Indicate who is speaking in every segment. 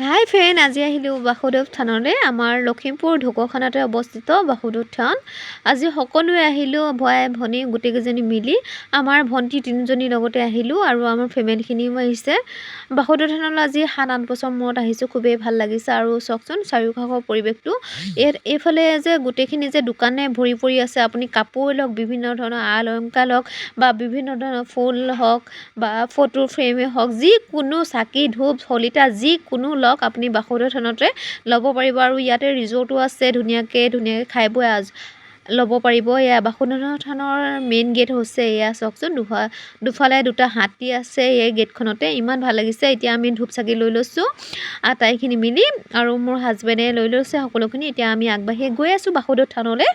Speaker 1: হাই friend, আজি আহিলোঁ বাসুদেৱ থানলৈ। আমাৰ লখিমপুৰ ঢকুৱাখানাতে অৱস্থিত বাসুদেৱ থান। আজি সকলোৱে আহিলোঁ, ভাই ভনী গোটেইকেইজনী মিলি। আমাৰ ভণ্টি তিনিজনীৰ লগতে আহিলোঁ আৰু আমাৰ ফেমিলিখিনিও আহিছে। বাসুদেৱ থানলৈ আজি 7-8 বছৰ মূৰত আহিছোঁ, খুবেই ভাল লাগিছে। আৰু চাওকচোন চাৰিওকাষৰ পৰিৱেশটো। ইয়াত এইফালে যে গোটেইখিনি যে দোকানে ভৰি পৰি আছে। আপুনি কাপোৰ লওক, বিভিন্ন ধৰণৰ আ অলংকাৰ লওক বা বিভিন্ন ধৰণৰ ফুল হওক বা ফটো ফ্ৰেমেই হওক, যিকোনো চাকি ধূপ শলিতা যিকোনো লওক, আপুনি বাসুদেৱ থানতে ল'ব পাৰিব। আৰু ইয়াতে ৰিজৰ্টো আছে, ধুনীয়াকৈ ধুনীয়াকৈ খাই বৈ ল'ব পাৰিব। এয়া বাসুদেৱ থানৰ মেইন গেট হৈছে এয়া। চাওকচোন, দুফালে দুটা হাতী আছে এই গেটখনতে, ইমান ভাল লাগিছে। এতিয়া আমি ধূপ চাকি লৈ লৈছোঁ আটাইখিনি মিলি আৰু মোৰ হাজবেণ্ডে লৈ লৈছে সকলোখিনি। এতিয়া আমি আগবাঢ়ি গৈ আছোঁ বাসুদেৱ থানলৈ।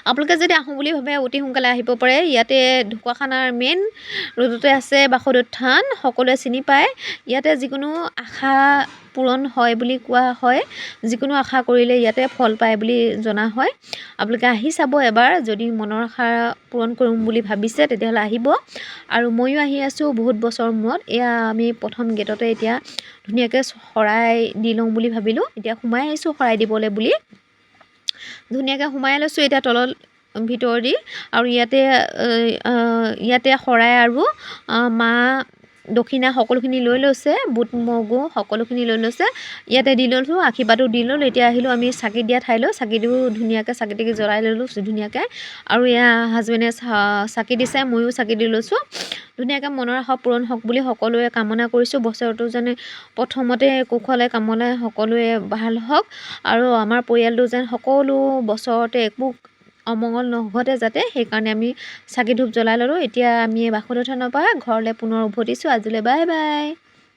Speaker 1: আপোনালোকে যদি আহোঁ বুলি ভাবে, অতি সোনকালে আহিব পাৰে। ইয়াতে ঢকুৱাখানাৰ মেইন ৰোডতে আছে বাসুদেৱ থান, সকলোৱে চিনি পায়। ইয়াতে যিকোনো আশা পূৰণ হয় বুলি কোৱা হয়, যিকোনো আশা কৰিলে ইয়াতে ফল পায় বুলি জনা হয়। আপোনালোকে আহি চাব এবাৰ। যদি মনৰ আশা পূৰণ কৰিম বুলি ভাবিছে, তেতিয়াহ'লে আহিব। আৰু ময়ো আহি আছোঁ বহুত বছৰৰ মূৰত। এয়া আমি প্ৰথম গেটতে এতিয়া ধুনীয়াকৈ শৰাই দি লওঁ বুলি ভাবিলোঁ। এতিয়া সোমাই আহিছোঁ শৰাই দিবলৈ বুলি। ধুনীয়াকৈ সোমাই লৈছোঁ এতিয়া তলত ভিতৰ দি। আৰু ইয়াতে ইয়াতে শৰাই আৰু মাহ দক্ষিণা সকলোখিনি লৈ লৈছে, বুট মগু সকলোখিনি লৈ লৈছে। ইয়াতে দি ল'লোঁ, আশীৰ্বাদো দি ল'লোঁ। এতিয়া আহিলোঁ আমি চাকি দিয়া ঠাইলৈ। চাকি দিও ধুনীয়াকৈ চাকি তাকি জ্বলাই ল'লোঁ ধুনীয়াকৈ। আৰু এয়া হাজবেণ্ডে চাকি দিছে, ময়ো চাকি দি লৈছোঁ ধুনীয়াকৈ। মনৰ আশা পূৰণ হওক বুলি সকলোৱে কামনা কৰিছোঁ। বছৰটো যেনে প্ৰথমতে কুশলে কামনাই সকলোৱে ভাল হওক আৰু আমাৰ পৰিয়ালটো যেন সকলো বছৰতে একো অমংগল নঘটে যাতে, সেইকাৰণে আমি চাকি ধূপ জ্বলাই ল'লোঁ। এতিয়া আমি বাসুদেৱ থানৰ পৰা ঘৰলৈ পুনৰ উভতিছোঁ। আজিলৈ বাই বাই।